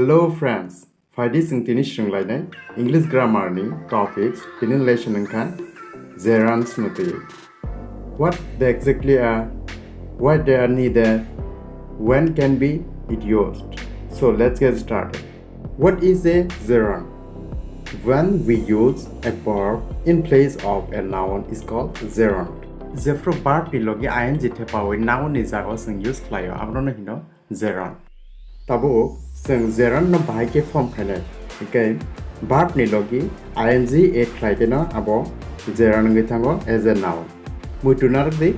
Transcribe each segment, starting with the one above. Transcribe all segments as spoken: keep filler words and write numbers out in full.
Hello friends, phaidi chwng tini swrwnglainai English grammar ni topics, tini lesson wngkha gerunds no twi. What they exactly are, why they are needed, when can be it used. So let's get started. What is a gerund? When we use a verb in place of a noun is called gerund. Jephru verb ni logi ing thepawi noun ni jaga o chwng use khlaio, abono hino gerund. Tabuk chwng gerund no bahai khe form khainai. Hwnkhe verb ni logi ing add khlai khe no abo gerund wngwi thango as a noun. Muitu narwk di,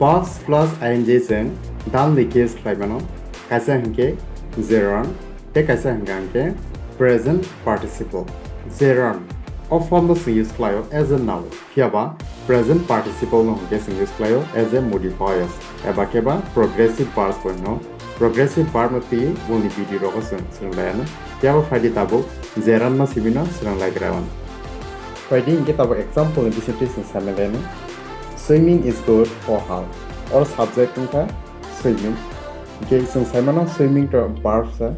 verbs plus ing chwng dalni case khlai mano. Kaisa hwnkhe gerund, tei kaisa hwnkha hwnkhe present participle. Gerund o form no chwng use khlaio as a noun. Phiya ba present participle no hwnkhe chwng use khlaio as a modifiers eba khe ba progressive verbs bo hino. Progressive verb no twi boni video rogo chwng swrwng lai anw. Phiya bo phaidi tabuk gerund no simi no swrwng lai gra anw. Phaidi hwnkhe tabuk example ni bisingtwi chwng sai man lai anw. Swimming is good for health. Oro subject wngkha swimming. Hwnkhe chwng sai mano swimming to verb se,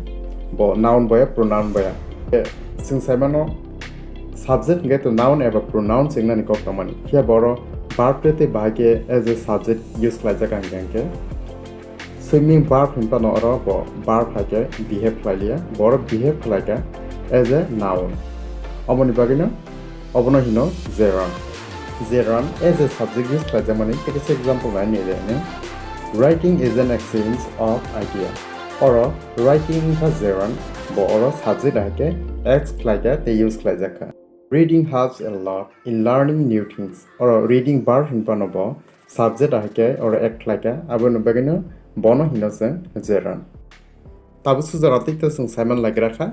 bo noun boya pronoun boya. Hwnkhe chwng sai mano subject hwnkhe to noun eba pronoun se wngnani kok tongmani. Phiya bo oro verb tei tei bahai khe as a subject use khlaijak hwnkhe hwnkhe swimming verb hinphano oro bo verb hai khe behave khlai liya, bo oro behave khlai kha as a noun. Omoni bagwino obono hino gerund. Gerund as a subject use khlaijakmani tei kaisa example nai nai rw anw. Writing is an exchange of idea. Oro writing wngkha gerund, bo oro subject hai khe act khlai kha tei use khlaijak kha. Reading helps a lot in learning new things. Oro reading verb hinphano bo subject hai khe oro act khlai kha, aboni bagwino bono hino chwng gerund. Tabuk suja rok tei chwng sai man lai gra kha,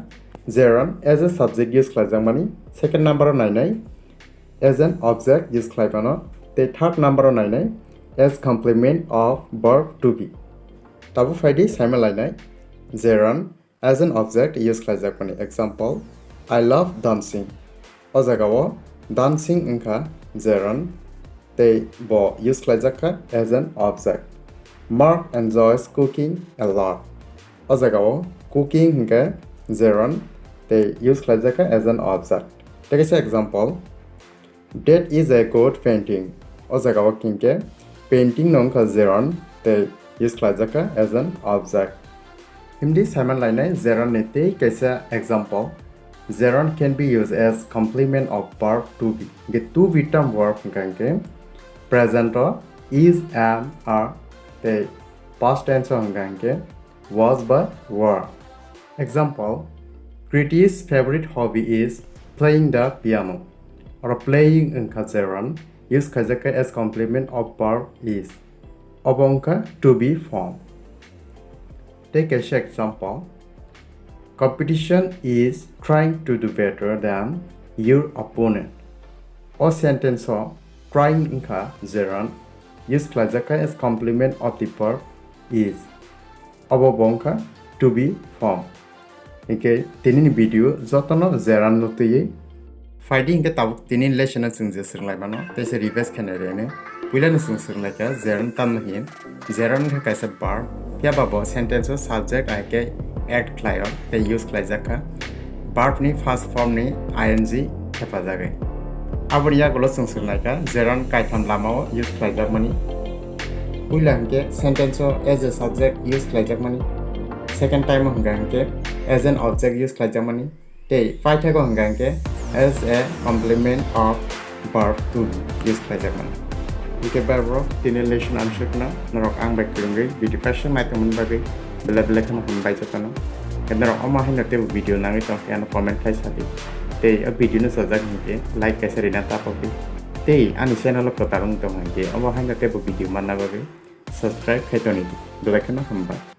gerund as a subject use khlaijakmani second number o nainai as an object use khlai mano, tei third number o nainai as complement of verb to be. Tabuk phaidi sai man lainai gerund as an object use khlaijakmani. Example, I love dancing. O jaga o dancing wngkha gerund, tei bo use khlaijak kha as an object. Mark enjoys cooking a lot. O jaga o cooking hwnkhe gerund, tei use khlaijak kha as an object. Tei kaisa example, that is a good painting. O jaga o hwnkhe painting no wngkha gerund, tei use khlaijak kha as an object. Himdi sai man lainai gerund ni tei kaisa example. Gerund can be used as complement of verb to be. Hwnkhe to be term verb hwnkha hwnkhe present o is, am, are, tei past tense o hwnkha hwnkhe was ba were. Example, Kriti's favorite hobby is playing the piano. Oro playing wngkha gerund, use khaijak kha as complement of verb is. Obo wngkha to be form. Tei kaisa example, competition is trying to do better than your opponent. O sentence o trying wngkha gerund, use khlaijak kha as complement of the verb is. Obo bo wngkha to be form. Hwnkhe tinini video jotono gerund no twiwi. Phaidi hwnkhe tabuk tini lesson o chwng je swrwnglaimano, tei se revise khainai rwni. Puilano chwng swrwnglaikha gerund tamno hin. Gerund wngkha kaisa verb, phiya ba bo sentence o subject hai khe add khlaio tei use khlaijakha verb ni first form ni ing thepajagwi. Aboni yagulo chwng swrwnglaikha gerund kaitham lama o use khlaijakmani. Puila hwnkhe sentence o as a subject use khlaijakmani. Second time o hwnkha hwnkhe as an object use khlaijakmani. Tei paithago hwnkha hwnkhe as a complement of verb to be use khlaijakmani. Hwnkhe bai rok tini lesson ang swkna norok ang bai kwrwngwi video kaisa naitongmani bagwi belai belai kheno hambai jotono. Hwnkhe norok omo haino teibo video nangwi tongkhe ano comment khai sadi. Tei o video no chajak hwnkhe like kaisa rina tapokdi. Tei ani channel o kwtal wng tong hwnkhe omo haino teibo video manna bagwi subscribe khai tongdi. Belai kheno hambai.